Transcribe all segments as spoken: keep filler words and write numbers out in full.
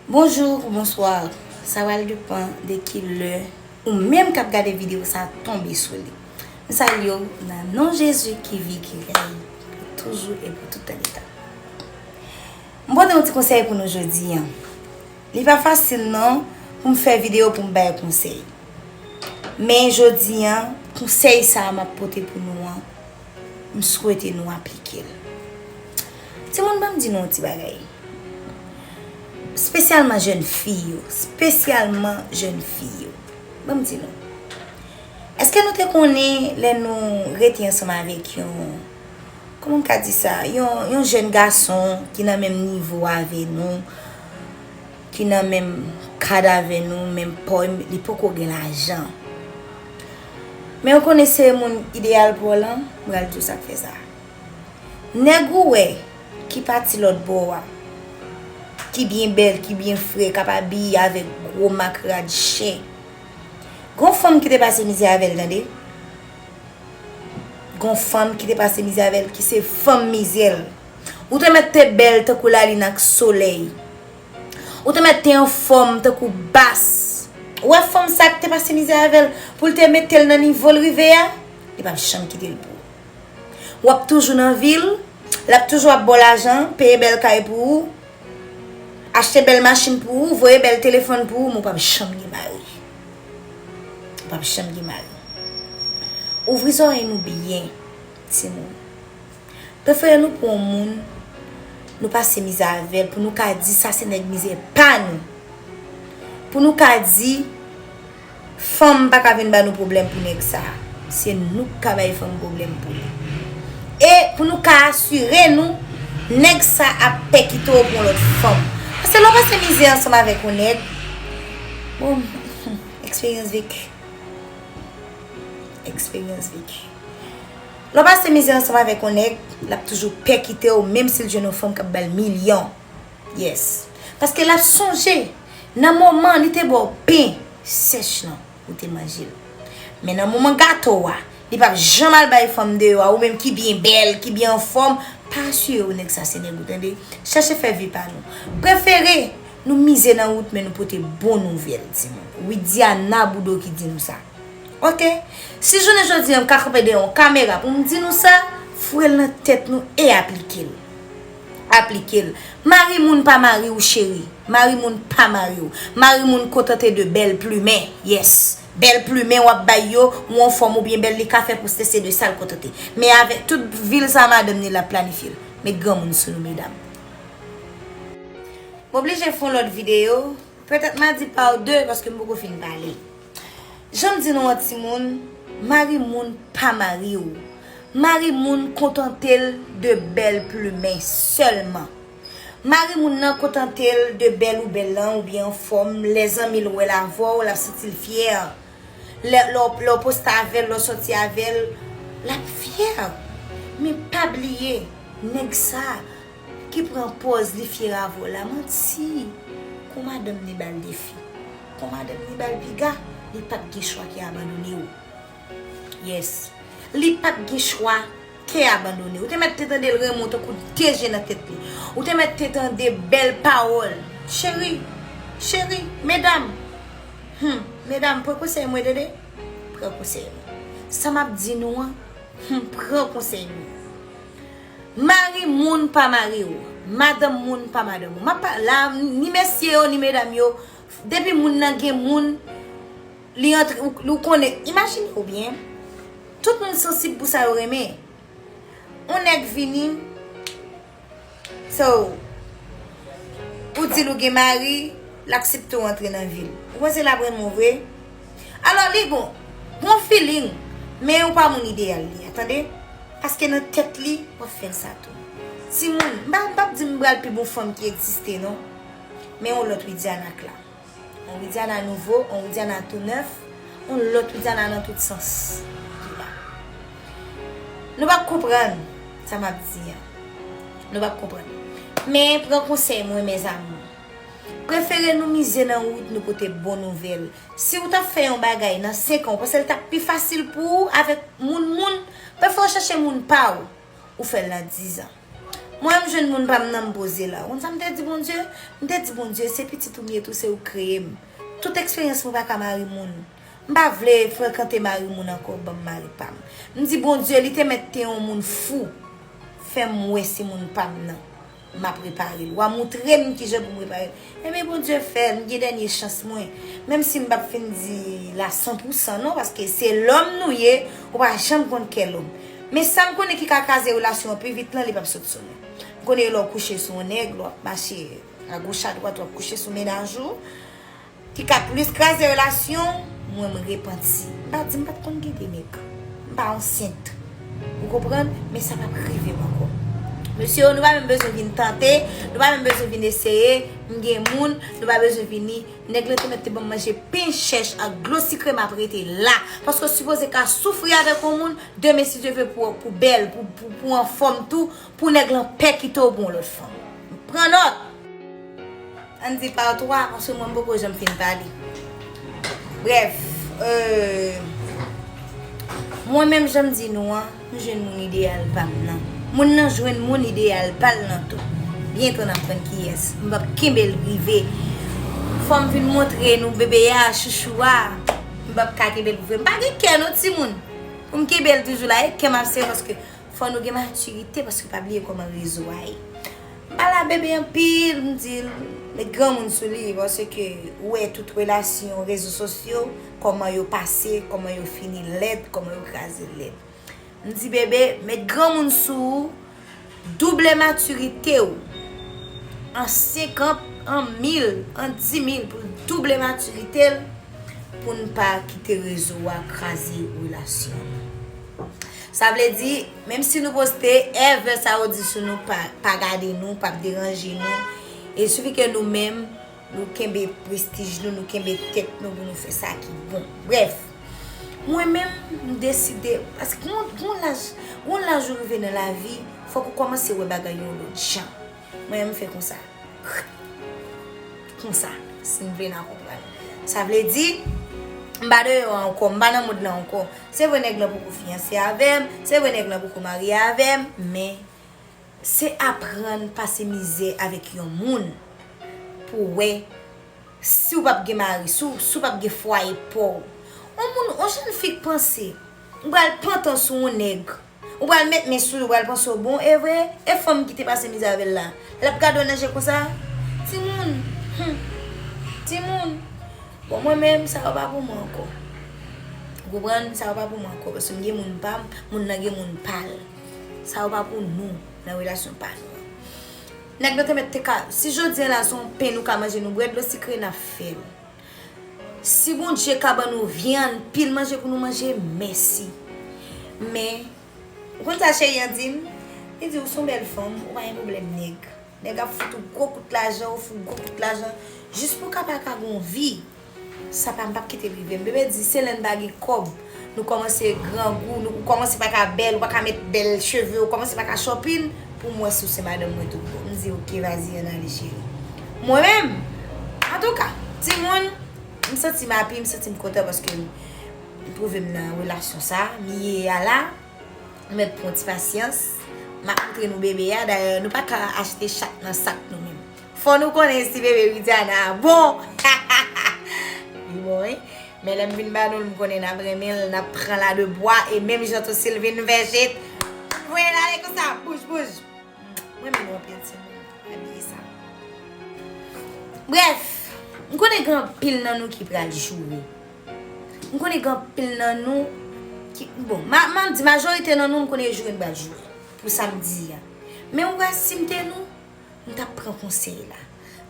Bonjou ou bonswa, sa pral depann de ki lè ou menm k ap gade videyo sa a tonbe sou li. M salye w nan non Jezi ki viv, ki rèy pou toujou e pou tout tan de tan. M pote yon ti konsèy pou nou jodi a. Li pa fasil non pou m fè videyo pou m bay konsèy. Men jodi a, konsèy sa a m ap pote pou nou an, m swete nou aplike l. Timoun, ban m di nou yon ti bagay. Espesyalman jèn fi yo, espesyalman jèn fi yo. Ban m di nou. Èske nou te konnen lè nou rete ansanm avèk yon, kòman m ka di sa, yon, yon jèn gason ki nan menm nivo avè nou, ki nan menm kad avè nou, menm pòy, li poko gen lajan. Men ou konnen se moun ideyal pou w lan, m pral di w sa k fè sa. Nèg ou wè ki pati lòt bò a, ki byen bèl, ki byen fre, k ap abiye avèk gwo mak rad chè. Gon fanm ki te pase mizè avè l, tande. Gon fanm ki te pase mizè avè l, ki se fanm mizè l. Ou te mèt te bèl tankou lalin ak solèy. Ou te mèt te anfòm tankou bas. Ou wè fanm sa k te pase mizè avè l, pou l te mete l nan nivo l rive a, li p ap janm kite l pou ou. W ap toujou nan vi l, l ap toujou ap ba w lajan, peye bèl kay pou ou, achte bèl machin pou ou, voye bèl telefòn pou ou, men w p ap janm gen mari. W p ap janm gen mari. Ouvri zòrèy nou byen, timoun. Prefere nou pran yon moun, nou pase mizè avè l, pou nou ka di sa se nèg mizè pa nou. Pou nou ka di, fanm pa ka vin ba nou pwoblèm pou nèg sa. Se nou k ka bay fanm pwoblèm pou li. E pou nou ka asire nou, nèg sa ap pèkite w pou yon lòt fanm. Paske lè w pase mizè ansanm avèk yon nèg, bon, eksperyans veki. Eksperyans veki. Lè w pase mizè ansanm avèk yon nèg, l ap toujou pèkite w, menm si l jwenn yon fanm k ap ba l milyon. Yes. Paske l ap sonje nan moman li te ba w pen sèch lan, ou te manje l. Men nan moman gato a, li p ap janm al bay fanm deyò a, ou menm ki byen bèl, ki byen anfòm, pa asire w nèg sa se nèg ou, tande. Chèche fè vi pa nou. Prefere nou mize nan wout, men nou pote bon nouvèl, timoun. Widiana Boudreau ki di nou sa. Oke? Si jounen jodi a m ka kanpe dèyè yon kamera pou m di nou sa, foure l nan tèt nou e aplike l. Aplike l. Mari moun pa mari w, cheri. Mari moun pa mari w. Mari moun kontante de bèl plimen. Yes. Bèl plimen w ap bay yo, ou anfòm ou byen bèl, li ka fè pou se de sa l kontante. Men avèk tout vil sa madanm ni l ap planifye l. Met granmoun sou nou, medam. M oblije fè yon lòt videyo. Petèt m a di pa de paske m poko fin pale. Jan m di nou an timoun, mari moun pa mari w. Mari moun kontante l de bèl plimen sèlman. Mari moun nan kontante l de bèl ou bèl lan oubyen anfòm, lè zanmi l wè l avè w, l ap santi l fyè. Lè, lè w, lè w poste avè l, lè w sòti avè l, l ap fyè. Men pa bliye, nèg sa ki pran pòz li fyè avè w la, manti. Kon madanm ni ba l defi. Kon madanm ni ba l piga, li p ap gen chwa ke abandone w. Yes. Li p ap gen chwa ke abandone w. Ou te mèt te tande l renmen w tankou de je nan tèt li. Ou te mèt te tande bèl pawòl. Cheri, cheri, medam. Hmm, medam, pran konsèy mwen, tande. Pran konsèy mwen. Sa m ap di nou an, hmm, pran konsèy mwen. Mari moun pa mari w. Madanm moun pa madanm ou. M ap pa, la, ni mesye yo, ni medam yo, depi moun nan gen moun, li antre, ou, ou konnen, imajine w byen, tout moun sansib pou sa yo renmen. Yon nèg vini, so, ou di l ou gen mari, l aksepte w antre nan vi l. Ou panse l ap renmen w vre? Alò, li gon, gon feeling, men ou pa moun ideyal li a, tande? Paske nan tèt li, w ap fè l sa tou. Timoun, m pa, m p ap di m pral pi bon fanm ki egziste, non. Men yon lòt Widiana k la. Yon Widiana nouvo, yon Widiana tou nèf, yon lòt Widiana nan tout sans ki la. Nou p ap konprann sa m ap di a. Nou p ap konprann. Men pran konsèy mwen, mes amours. Prefere nou mize nan wout nou pote bon nouvèl. Si w t ap fè yon bagay nan senk an, ou panse l t ap pi fasil pou ou avèk moun moun, prefere w chache moun pa w, ou fè l nan diz an. Mwen, m jwenn moun pa m nan, m poze la. Ou konn sa m te di Bondye? M te di Bondye, se pitit ou m ye tou, se ou k kreye m. Tout eksperyans mwen pa ka mari moun. M pa vle frekante mari moun ankò, ban m mari pa m. M di Bondye, li te mèt te yon moun fou. Fè m wè si moun pa m nan. M ap repare l. W a moutre m kijan pou m repare l. Ebyen, Bondye fè, m gen dènye chans mwen. Menm si m p ap fin di la san pou san non, paske se lòm nou ye, ou pa janm konn kè lòm. Men sa m konnen ki ka kraze relasyon an pi vit lan, li p ap sot sou nou. M konnen lè w kouche sou yon nèg, lè w ap mache agoch adwat, w ap kouche sou mennaj ou, ki ka plis kraze relasyon, mwen m repanti. M pa di m pa t konn gen de nèg. M pa ansent. Ou konprann? Men sa p ap rive m ankò. Mesye yo, nou pa menm bezwen vin tante, nou pa menm bezwen vin eseye, m gen moun, nou pa bezwen vini. Nèg lan te mèt te ban m manje pen chèch ak dlo sikre, m ap rete la. Paske w sipoze ka soufri avèk yon moun, demen si Dye vle pou, pou bèl, pou, pou, pou anfòm tou, pou nèg lan pè kite w pou yon lòt fanm. Pran nòt! Ann di pa twa, paske mwen m poko janm fin pale. Brèf, euh, mwen menm jan m di nou an, m jwenn moun ideyal pa m nan. Moun nan jwenn moun ideyal pa l nan tou. Byento n ap konn kiyès. M p ap kenbe l rive. Fò m vin montre nou bebe a, chouchou a. M p ap ka kenbe l rive. M pa gen kè non timoun. Pou m kenbe l toujou la, e kè m ap sere paske fò nou gen matirite, paske pa bliye kòman rezo a ye. M pale a bebe anpil, m di l met granmoun sou li, paske ou wè tout relasyon rezo sosyo, kòman yo pase, kòman yo fini lèd, kòman yo kraze lèd. M di bebe, met granmoun sou ou, double matirite w. An senkant, an mil, an di mil, pou l double matirite l, pou n pa kite rezo a kraze relasyon nou. Sa vle di, menm si nou poste, ever sa yo di sou nou, pa, pa gade nou, p ap deranje nou. E sifi ke nou menm, nou kenbe prestij nou, nou kenbe tèt nou pou nou fè sa ki bon. Brèf, mwen menm, m deside, paske gon, gon laj, gon laj ou rive nan lavi, fòk ou kòmanse wè bagay yon lòt jan. Mwen menm, m fè konsa. Konsa, si n vle n a konprann. Sa vle di, m pa deyò ankò, m pa nan mond lan ankò. Se vre nèg lan poko fiyanse avè m, se vre nèg lan poko marye avè m, men se aprann pase mizè avèk yon moun pou w wè si w p ap gen mari, si w, si w p ap gen fwaye pa w. On moun, on jèn fi k panse, ou pral pantan sou on nèg, ou pral met men sou li, ou pral panse w bon, e vre, e fanm ki te pase mizè avè l la, l ap gade w nan je konsa? Timoun, hmm, timoun. Bon, mwen menm, sa yo pa pou mwen ankò. Ou konprann? Sa yo pa pou mwen ankò, paske m gen moun pa m, moun nan gen moun pa l. Sa yo pa pou nou, nan relasyon pa nou an. Nèg nan te mèt te ka, si jodi a la se yon pen nou ka manje, nou bwè dlo sikre, n ap fè l. Si Bondye ka ban nou vyann, pil manje pou nou manje, mèsi. Men, ou konn sa cheri an di m? Li di, ou se yon bèl fanm, ou pa gen pwoblèm nèg. Nèg ap fout ou gwo kout lajan, ou fout gwo kout lajan, jis pou w kapab ka gon vi. Sa pa, m p ap kite l rive m. Bebe di, se lè n pa gen kòb, nou kòmanse grangou, nou, ou kòmanse pa ka bèl, ou pa ka met bèl cheve, ou kòmanse pa ka shopping, pou m wè si w se madanm mwen tout bon. M di, oke, vas-y, ann ale, cheri. Mwen menm, antouka, timoun, m santi m api, m santi m kontan paske m twouve m nan relasyon sa, m ye a la. Nou mèt pran ti pasyans. M ap moutre nou bebe a. Dayè, nou pa ka achte chat nan sak nou menm. Fò nou konnen si bebe Widiana a bon. Li bon, wi. Men lè m vin ba nou l, m konnen n ap renmen l, n ap pran la de bwa, e menm jan tou si l vin vèjit, voye l ale konsa, bouj, bouj. M renmen nou anpil, timoun. Abiye sa. Brèf, m konnen gen anpil nan nou ki pral joure. M konnen gen anpil nan nou ki, bon, ma, m ap di majorite nan nou, m konnen joure n pral joure pou sa m di a. Men ou wè, si m te nou, m t ap pran konsèy la.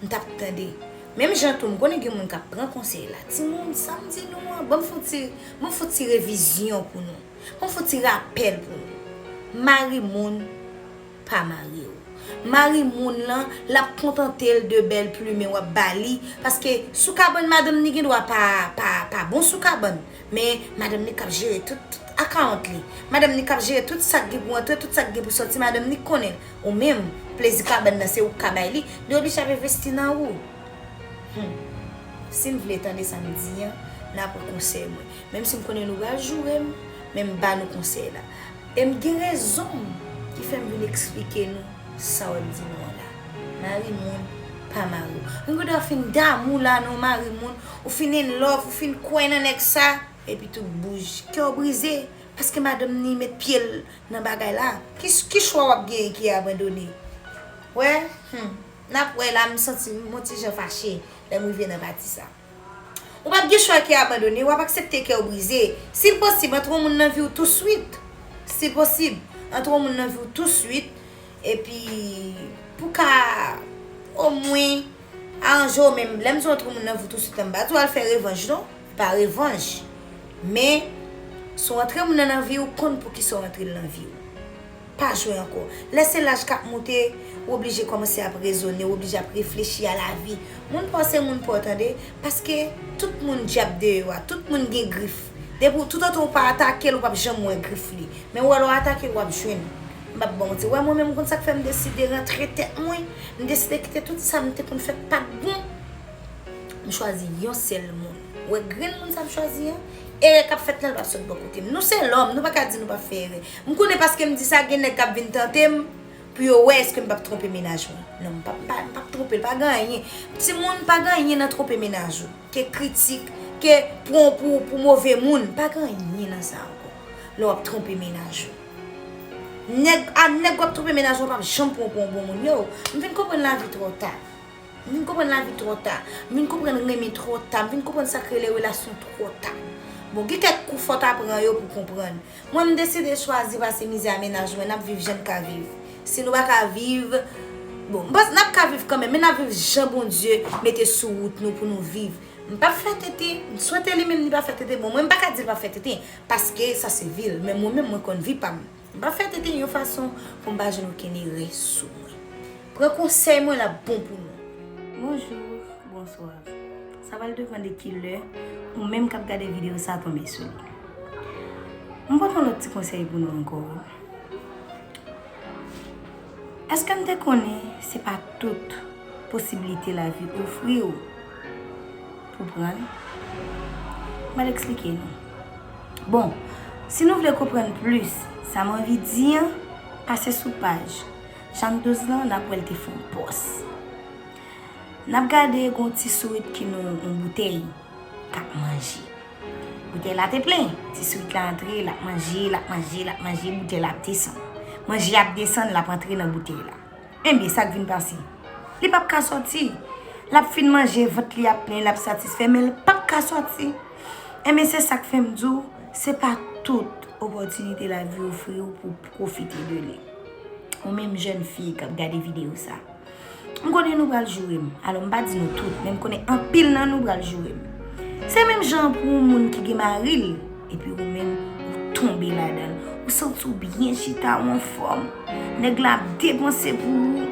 M t ap tande. Menm jan tou, m konnen gen moun k ap pran konsèy la. Timoun, sa m di nou an, ban m fè yon ti, ban m fè yon ti revizyon pou nou. Ban m fè yon ti rapèl pou nou. Mari moun pa mari w. Mari moun lan, l ap kontante l de bèl plimen w ap ba li, paske sou kabann madanm ni gen dwa pa, pa, pa bon sou kabann, men madanm ni k ap jere tout, tout akawont li. Madanm ni k ap jere tout sa k gen pou antre, tout sa k gen pou sòti, madanm ni konnen. Ou menm, plezi kabann nan se ou k ka bay li, li oblije ap envesti nan ou. Hmm. Si n vle tande sa m di an, n a pran konsèy mwen. Menm si m konnen nou pral joure m, men m ba nou konsèy la. E m gen rezon m ki fè m vin eksplike nou Sa w ap di nou an la? Mari moun pa mari w. Yon kote w fin damou la nan yon mari moun, ou fin in love, ou fin kwè nan nèg sa, epi tout bouj. Kè w brize, paske madanm ni met pye l nan bagay la. Ki, ki chwa w ap genyen ki abandone? Wè, hmm, n ap wè la, m santi m yon ti jan fache lè m rive nan pati sa. Ou p ap gen chwa ki abandone, w ap aksepte kè w brize. Si l posib, antre yon moun nan vi w touswit. Si l posib, antre yon moun nan vi w touswit. Epi, pou ka omwen aranje w menm. Lè m di w antre yon moun nan vi w touswit la, m pa di w al fè revanj, non. Pa revanj. Men, si w antre moun nan nan vi w, konn poukisa w antre l nan vi w. Pa jwe ankò. Lè se laj k ap moute, ou oblije kòmanse ap rezone, ou oblije ap reflechi a lavi. Moun pa w se moun pa w, tande, paske tout moun dyab deyò a, tout moun gen grif. Depi w, toutotan w pa atake l, ou p ap janm wè grif li. Men w wè lè w atake l, w ap jwenn. M p ap ba w manti. Wè, mwen menm, ou konn sa k fè m deside rantre tèt mwen? M deside kite tout sa m te konn fè k pa t bon. M chwazi yon sèl moun. Ou wè grenn moun sa m chwazi an? Erè k ap fèt la, l p ap sot bò kote m. Nou se lòm, nou pa ka di nou p ap fè erè. M konnen paske m di sa, gen nèg k ap vin tante m pou yo wè èske m p ap twonpe mennaj mwen. Non, m p ap, m p ap twonpe l, pa gen anyen. Timoun, pa gen anyen nan twonpe mennaj ou. Ke kritik, ke pran w pou, pou move moun, pa gen anyen nan sa ankò. Lè w ap twonpe mennaj ou. Nèg, a nèg w ap twonpe mennaj ou, w p ap janm pran w pou yon bon moun. Yo, m vin konprann lavi twò ta. M vin konprann lavi twò ta. M vin konprann renmen twò ta. M vin konprann sa k rele relasyon twò ta. Bon, gen kèk kou fò w ta pran yo pou w konprann. Mwen, m deside chwazi pase mizè a mennaj mwen, n ap viv jan n ka viv. Si nou pa ka viv, bon, m panse n ap ka viv kanmenm, men n ap viv jan Bondye mete sou wout nou pou nou viv. M p ap fè tenten, m swete li menm li pa fè tenten. Bon, mwen, m pa ka di l pa fè tenten, paske sa se vi l, men mwen menm, mwen konn vi pa m. M p ap fè tenten yon fason pou m pa jwenn okenn erè sou mwen. Pran konsèy mwen, l ap bon pou nou. Bonjou, bonswa. Sa pral depann de ki lè ou menm k ap gade videyo sa a tonbe sou li. M pote yon lòt ti konsèy pou nou ankò. Èske n te konnen se pa tout posiblite lavi ofri w pou pran l? M al eksplike nou. Bon, si nou vle konprann plis sa m anvi di an, pase sou paj Jàn douz lan, n ap wè l te fè yon pòs. N ap gade gon ti sourit ki nan yon boutèy k ap manje. Boutèy la te plen. Ti sourit la antre, l ap manje, l ap manje, l ap manje, boutèy la ap desann. Manje ap desann, l ap antre nan boutèy la. Enben, sa k vin pase? Li p ap ka sòti. L ap fin manje, vant li ap plen, l ap satisfè, men l p ap ka sòti. Enben, se sa k fè m di w, se pa tout opòtinite lavi ofri w pou w pwofite de li. Ou menm jèn fi k ap gade videyo sa. M konnen nou pral joure m. Alò, m pa di nou tout, men m konnen anpil nan nou pral joure m. Se menm jan pou yon moun ki gen mari l, epi ou menm, ou tonbe ladan l. Ou santi w byen chita, ou anfòm. Nèg la ap depanse pou ou.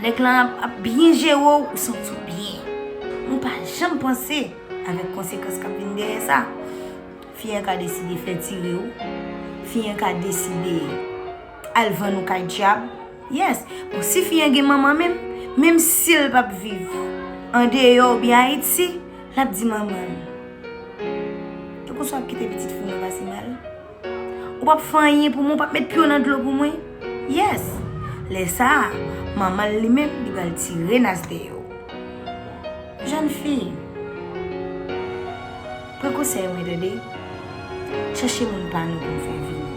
Nèg la ap, ap byen jere w, ou santi w byen. Ou pa janm panse avèk konsekans k ap vin dèyè sa. Fi an ka deside fè tire w. Fi an ka deside al vann ou kay dyab. Yes. Bon, si fi an gen manman menm, menm si l p ap viv andeyò oubyen Ayiti, l ap di manman l. E konsa w ap kite pitit fi w nan pase mal? Ou p ap fè anyen pou mwen, ou p ap met pye w nan dlo pou mwen? Yes. Lè sa a, manman l li menm, li pral tire nas dèyè w. Jèn fi, pran konsèy mwen, tande. Chèche moun pa nou pou nou fè vi nou.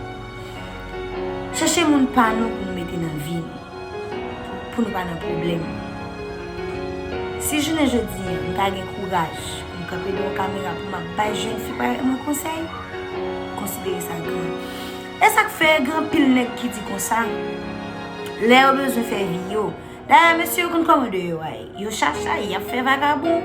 Chèche moun pa nou pou nou mete nan vi nou. Pou nou pa nan pwoblèm. Si jounen jodi a, m ta gen kouraj pou m kanpe devan kamera pou m ap bay jèn fi parèy mwen konsèy, konsidere sa gran. E sa k fè gen anpil nèg ki di konsa, lè yo bezwen fè vi yo, dayè, mesye yo konn kòman deyò a ye. Yo chacha, y ap fè vagabon.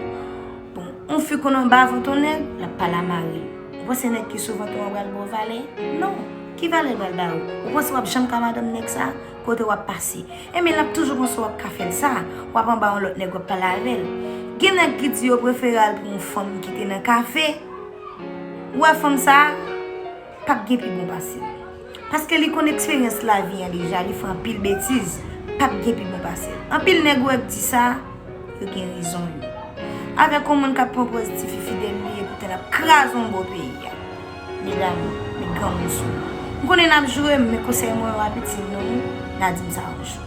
Bon, yon fi konn anba vant yon nèg, l ap pale a mari l. Ou panse nèg ki sou vant ou an pral ba w valè? Non. Ki valè l pral ba ou? Ou panse w ap janm ka madanm nèg sa? Kote w ap pase? Enben, l ap toujou panse w ap ka fè l sa. W ap anba yon lòt nèg, w ap pale avè l. Gen nèg ki di yo prefere al pran yon fanm ki te nan kafe. Ou wè fanm sa a? P ap gen pi bon pase l. Paske li konn eksperyans lavi an deja, li fè anpil betiz, p ap gen pi bon pase l. Anpil nèg ou wè k di sa, yo gen rezon yo. Avèk yon moun k ap pran pòz tifi fidèl li ye, poutan l ap kraze yon bò peyi a. Medam, met granmoun sou nou. M konnen n ap joure m, men konsèy mwen yo a pitit nou, n a di m sa yon jou.